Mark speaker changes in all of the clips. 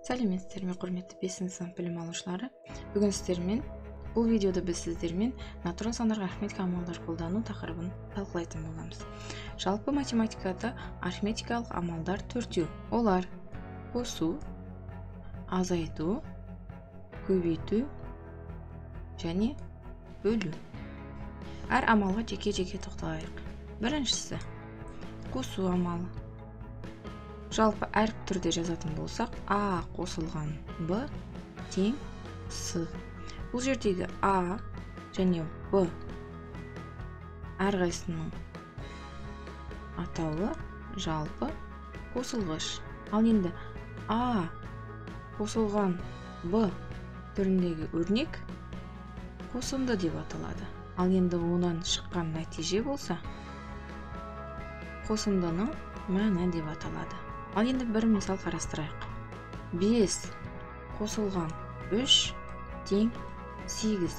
Speaker 1: Сәлеметсіздер ме, құрметті 5 сынып білім алушылары. Бүгін сіздермен бұл видеода біз сіздермен натурал сандарға арифметика амалдар қолдану тақырыбын талқылайтын боламыз. Жалпы математикада арифметикалық амалдар төртеу. Олар: қосу, азайту, көбейту және бөлу. Әр амалға жеке-жеке тоқталайық. Біріншісі қосу амалы. Жалпы әріп түрде жазатын болсақ, А қосылған Б тең С. Бұл жердегі А және Б әрқайсысының атауы жалпы қосылғыш. Ал енді А қосылған Б түріндегі өрнек қосынды деп аталады. Ал енді онан шыққан нәтиже болса, қосындының мәні деп аталады. Ал енді бір мысал қарастырайық. 5 қосылған 3 тең 8.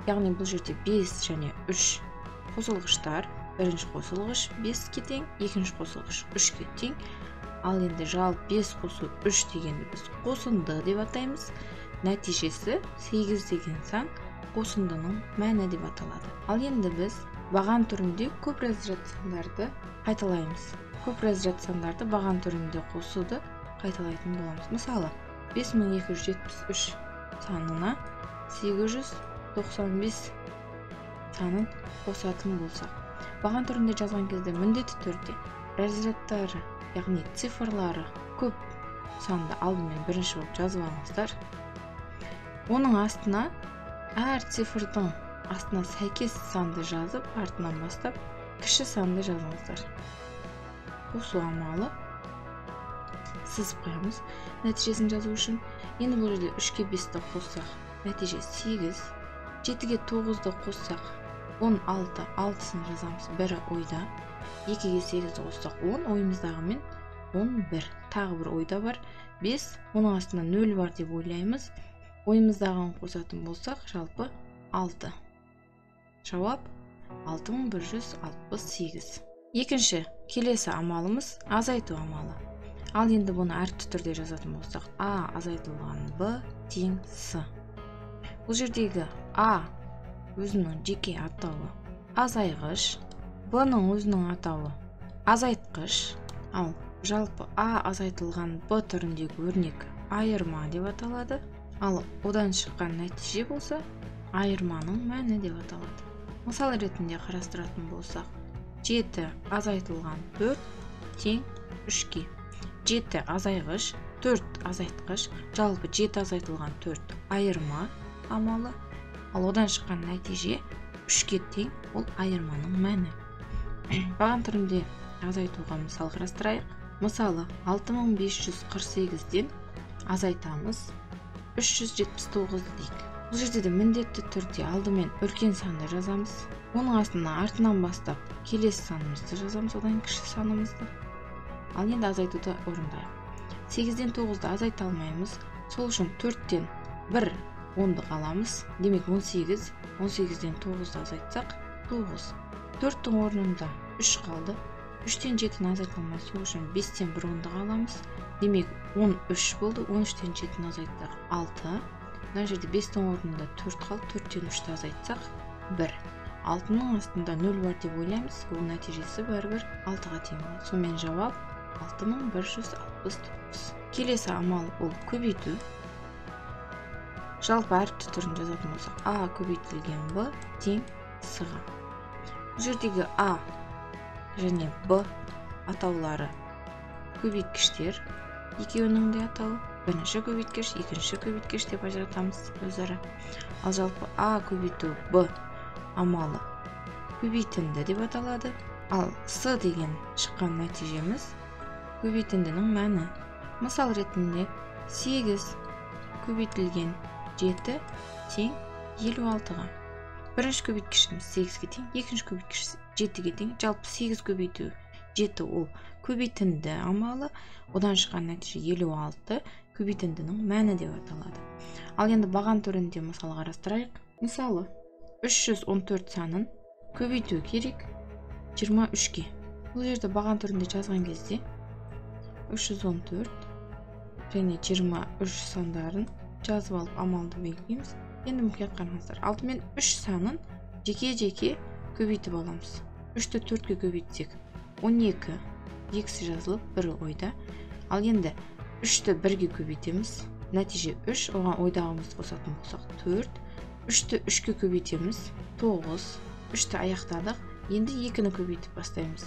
Speaker 1: Яғни бұл жерде 5 және 3 қосылғыштар. Бірінші қосылғыш 5-ке тең, екінші қосылғыш 3-ке тең. Ал енді жалпы 5 қосу 3 дегенді біз қосынды деп атаймыз. Нәтижесі 8 деген сан қосындының мәні деп аталады. Ал енді біз баған түрінде көп разряд сандарды қайталаймыз. Көп разряд сандарды баған түрінде қосуды қайталайтын боламыз. Мысалы, 5273 санына 895 санын қосатын болсақ, баған түрінде жазған кезде міндетті түрде разрядтары, яғни цифрлары көп санды алдымен бірінші болып жазып алыңыздар. Оның астына әр цифрдың астына сәйкес санды жазып, артынан бастап кіші санды жазыңыздар. Қосу амалы сызып қоямыз нәтижесін жазу үшін. Енді бұл жерде 3-ке 5-ті қоссақ, нәтиже 8, 7-ге 9-ды қоссақ 16, 6-сын жазамыз, бірі ойда. 2-ге 8-ді қоссақ 10, ойымыздағымен 11. Тағы бір ойда бар 5, оның астында 0 бар деп ойлаймыз. Ойымыздағын қосатын болсақ, жалпы 6. Жауап 6168. Екінші, келесі амалымыз азайту амалы. Ал енді бұны әріпті түрде жазатын болсақ, А азайтылған Б тең С. Бұл жердегі А өзінің жеке атауы азайғыш, Б-ның өзінің атауы азайтқыш. Ал жалпы А азайтылған Б түріндегі өрнек айырма деп аталады. Ал одан шыққан нәтиже болса, айырманың мәні деп аталады. Мысал ретінде қарастыратын болсақ, 7 азайтылған 4 тең 3-ке. 7 азайғыш, 4 азайтқыш, жалпы 7 азайтылған 4 айырма амалы. Ал одан шыққан нәтиже 3-ке тең, ол айырманың мәні. Баған түрінде азайтуға мысал қарастырайық. Мысалы, 6548-ден азайтамыз 379 дейік. Бұл жерде де міндетті түрде алдымен үлкен санды жазамыз. Оның астына артынан бастап келесі санымызды жазамыз, одан кіші санымызды. Ал енді азайтуды орындайық. 8-ден 9-ды азайта алмаймыз. Сол үшін 4-тен 1 ондық аламыз. Демек 18, 18-ден 9-ды азайтсақ 9. 4-тің орнында 3 қалды. 3-тен 7-ні азайта алмаймыз. Сол үшін 5-тен 1 ондық аламыз. Демек 13 болды. 13-тен 7-ні азайтсақ 6. Мына жерде 5-тің орнында 4 қалды. 4-тен 3-ті азайтсақ 1. 6-ның астында 0 бар деп ойлаймыз. Ол нәтижесі бәрібір 6-ға тең болады. Сонымен жауап 6169. Келесі амал ол көбейту. Жалпы әріпті түрін жазатын болсақ, А көбейтілген Б тең С-ға. Бұл жердегі А және Б атаулары көбейткіштер, екеуінің де атауы. Бірінші көбейткіш, екінші көбейткіш деп ажыратамыз өзара. Ал жалпы А көбейту Б амалы көбейтінді деп аталады. Ал С деген шыққан нәтижеміз көбейтіндінің мәні. Мысал ретінде 8 көбейтілген 7 тең 56-ға. Бірінші көбейткішіміз 8-ге тең, екінші көбейткіш 7-ге тең. Жалпы 8 көбейту 7 ол көбейтінді амалы. Одан шыққан нәтиже 56 көбейтіндінің мәні деп аталады. Ал енді баған түрінде мысал қарастырайық. Мысалы, 314 санын көбейту керек 23-ке. Бұл жерде баған түрінде жазған кезде 314 және 23 сандарын жазып алып амалды белгілейміз. Енді мұқият қараңыздар. Алдымен 3 санын жеке-жеке көбейтіп аламыз. 3-ті 4-ке көбейтсек 12, екісі жазылып, бірі ойда. Ал енді 3-ті 1-ге көбейтеміз. Нәтиже 3, оған ойдағымызды қосатын болсақ 4. 3-ті 3-ке көбейтеміз, 9. 3-ті аяқтадық. Енді 2-ні көбейтіп бастаймыз.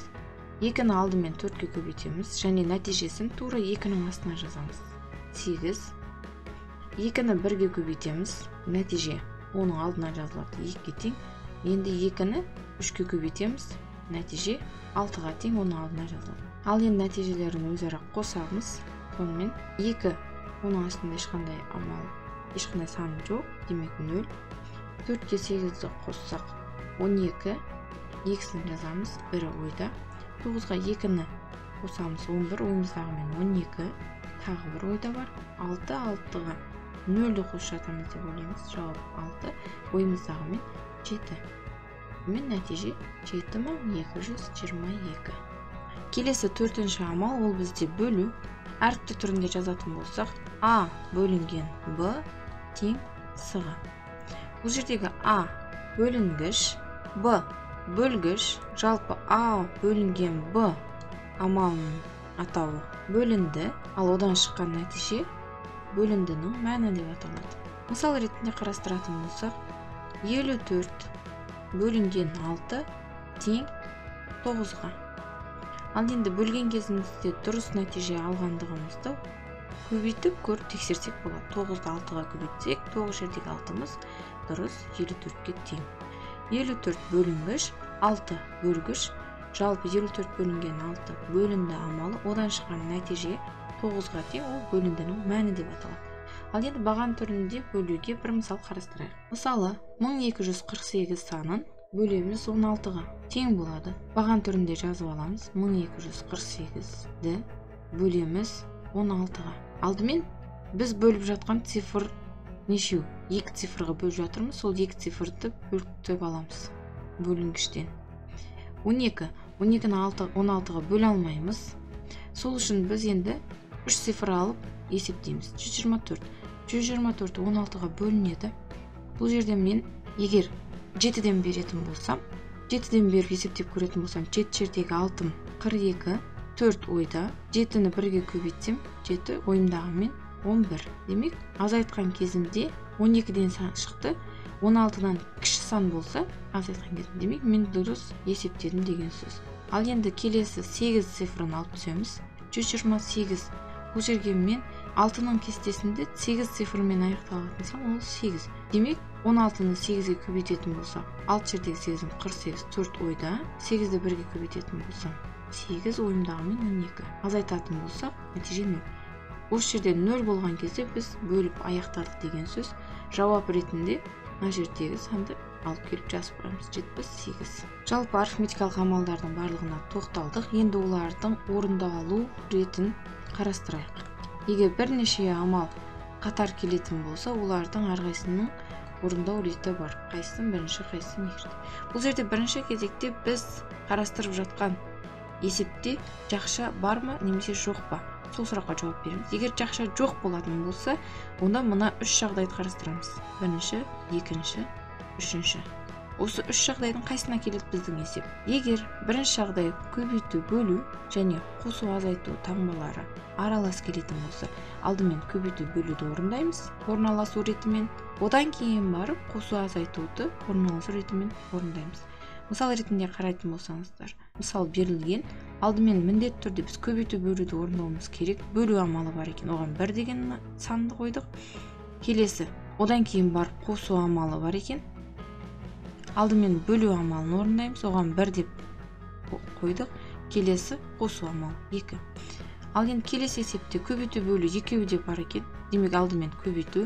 Speaker 1: 2-ні алдымен 4-ке көбейтеміз және нәтижесін тура 2-нің астына жазамыз. 8. 2-ні 1-ге көбейтеміз. Нәтиже оның алдына жазылады, 2-ге тең. Енді 2-ні 3-ке көбейтеміз. Нәтиже 6-ға тең, оның алдына жазылады. Ал енді нәтижелерін өзара қосамыз. Сонымен 2, оның астында ешқандай амал, ешқандай сан жоқ, демек 0. 4-ке 8-ді қоссақ 12, екісін жазамыз, бірі ойда. 9-ға 2-ні қосамыз, 11, ойымыздағымен 12, тағы бір ойда бар. 6, 6-ға 0-ді қосып жатамыз деп ойлаймыз, жауап 6, ойымыздағымен 7. Мен нәтиже 7222. Келесі төртінші амал, ол бізде бөлу. Әріпті түрінде жазатын болсақ, А бөлінген Б тең С-ға. Бұл жердегі А бөлінгіш, Б бөлгіш, жалпы А бөлінген Б амалының атауы бөлінді, ал одан шыққан нәтиже бөліндінің мәні деп аталады. Мысал ретінде қарастыратын болсақ, 54 бөлінген 6 тең 9-ға. Ал енді бөлген кезімізде дұрыс нәтиже алғандығымызды көбейтіп көріп тексерсек болады. 9-ды 6-ға көбейтсек, 9 жердегі 6-мыз дұрыс 54-ке тең. 54 бөлінгіш, 6 бөлгіш, жалпы 54 бөлінген 6 бөлінді амалы, одан шыққан нәтиже 9-ға тең, ол бөліндінің мәні деп аталады. Ал енді баған түрінде бөлуге бір мысал қарастырайық. Мысалы, 1248 санын бөлеміз 16-ға тең болады. Баған түрінде жазып аламыз. 1248-ді бөлеміз 16-ға. Алдымен біз бөліп жатқан цифр нешеу? Екі цифрға бөліп жатырмыз, сол екі цифрды бөліп аламыз бөлінгіштен. 12. 12-ні 16-ға бөле алмаймыз. Сол үшін біз енді 3 цифр алып есептейміз. 124. 124 16-ға бөлінеді. Бұл жерде мен егер 7-ден беретін болсам, 7-ден беріп есептеп көретін болсам, 7 жердегі 6 42, 4 ойда, 7-ні 1-ге көбейтсем, 7 ойымдағымен 11. Демек, азайтқан кезімде 12-ден сан шықты, 16-дан кіші сан болса, азайтқан кезімде, демек, мен дұрыс есептедім деген сөз. Ал енді келесі 8 цифрын алып түсеміз. 128. Бұл жерге мен 6-ның кестесінде 8 цифрмен аяқталатын сан, ол 8. Демек, 16-ны 8-ге көбейтетін болсам, 6 жердегі 8-ім 48, 4 ойда, 8-ді 1-ге көбейтетін болсам, 8 ойымдағымен 12. Азайтатын болсақ, нәтиже 0. Осы жерде 0 болған кезде біз бөліп аяқтадық деген сөз. Жауап ретінде мына жердегі санды алып келіп жазып қоямыз. 78. Жалпы арифметикалық амалдардың барлығына тоқталдық. Енді олардың орындалу ретін қарастырайық. Егер бірнеше амал қатар келетін болса, олардың әрқайсысының орындау реті бар. Қайсысын бірінші, қайсысын екінші. Бұл жерде бірінші кезекте біз қарастырып жатқан есепте жақша бар ма немесе жоқ па? Сол сұраққа жауап береміз. Егер жақша жоқ болатын болса, онда мына үш жағдайды қарастырамыз. Бірінші, екінші, үшінші. Осы үш жағдайдың қайсысына келеді біздің есеп? Егер бірінші жағдай көбейту, бөлу және қосу, азайту таңбалары аралас келетін болса, алдымен көбейту, бөлуді орындаймыз орналасу ретімен, одан кейін барып қосу, азайтуды орналасу ретімен орындаймыз. Мысал ретінде қарайтын болсаңыздар, мысал берілген, алдымен міндетті түрде біз көбейту, бөлуді орындауымыз керек. Бөлу амалы бар екен, оған 1 деген санды қойдық. Келесі, одан кейін барып қосу амалы бар екен. Алдымен бөлу амалын орындаймыз, оған 1 деп қойдық. Келесі қосу амалы 2. Ал енді келесі есепте көбейту, бөлу екеуі де бар екен. Демек, алдымен көбейту,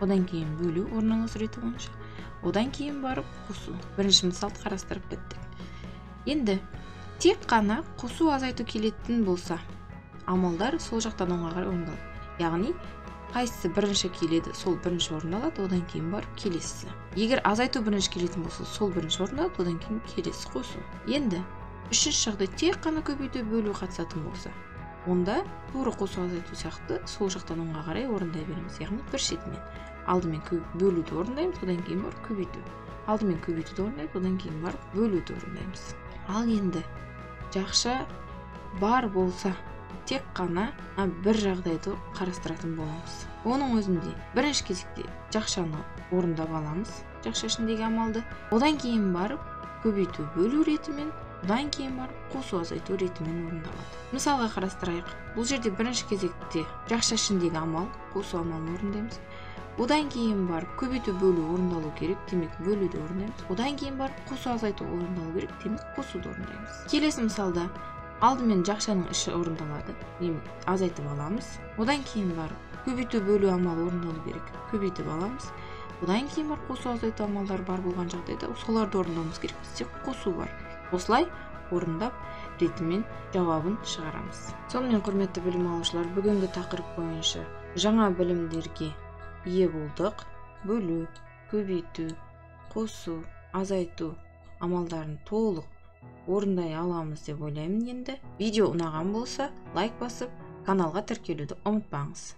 Speaker 1: одан кейін бөлу орналасу реті бойынша, одан кейін барып қосу. Бірінші мысалды қарастырып біттік. Енді тек қана қосу, азайту келетін болса, амалдар сол жақтан оңға қарай орындалады. Яғни қайсысы бірінші келеді, сол бірінші орындалады, одан кейін барып келесісі. Егер азайту бірінші келетін болса, сол бірінші орындалады, одан кейін келесі қосу. Енді үшінші жағдай тек қана көбейту, бөлу қатысатын болса, Онда тура қосу азайту сияқты сол жақтан оңға қарай орындай береміз, яғни бір шетімен. Алдымен бөлуді орындаймыз, одан кейін барып көбейту. Алдымен көбейтуді орындаймыз, одан кейін барып бөлуді орындаймыз. Ал енді жақша бар болса, тек қана бір жағдайды қарастыратын боламыз. Оның өзінде бірінші кезекте жақшаны орындап аламыз, жақша ішіндегі амалды. Одан кейін барып көбейту бөлу ретімен, одан кейін барып қосу азайту ретімен орындалады. Мысалға қарастырайық. Бұл жерде бірінші кезекте жақша ішіндегі амал, қосу амалын орындаймыз. Одан кейін барып көбейту бөлу орындалу керек, демек бөлуді орындаймыз. Одан кейін барып қосу азайту орындалу керек, демек қосуды орындаймыз. Келесі мысалда алдымен жақшаның іші орындалады, демек азайтып аламыз. Одан кейін барып көбейту бөлу амалы орындалу керек, көбейтіп аламыз. Одан кейін барып қосу азайту амалдары бар болған жағдайда соларды орындауымыз керек, бізде қосу бар. Осылай орындап ретімен жауабын шығарамыз. Сонымен, құрметті білім алушылар, бүгінгі тақырып бойынша жаңа білімдерге ие болдық. Бөлу, көбейту, қосу, азайту амалдарын толық орындай аламыз деп ойлаймын. Енді видео ұнаған болса, лайк басып, каналға тіркелуді ұмытпаңыз.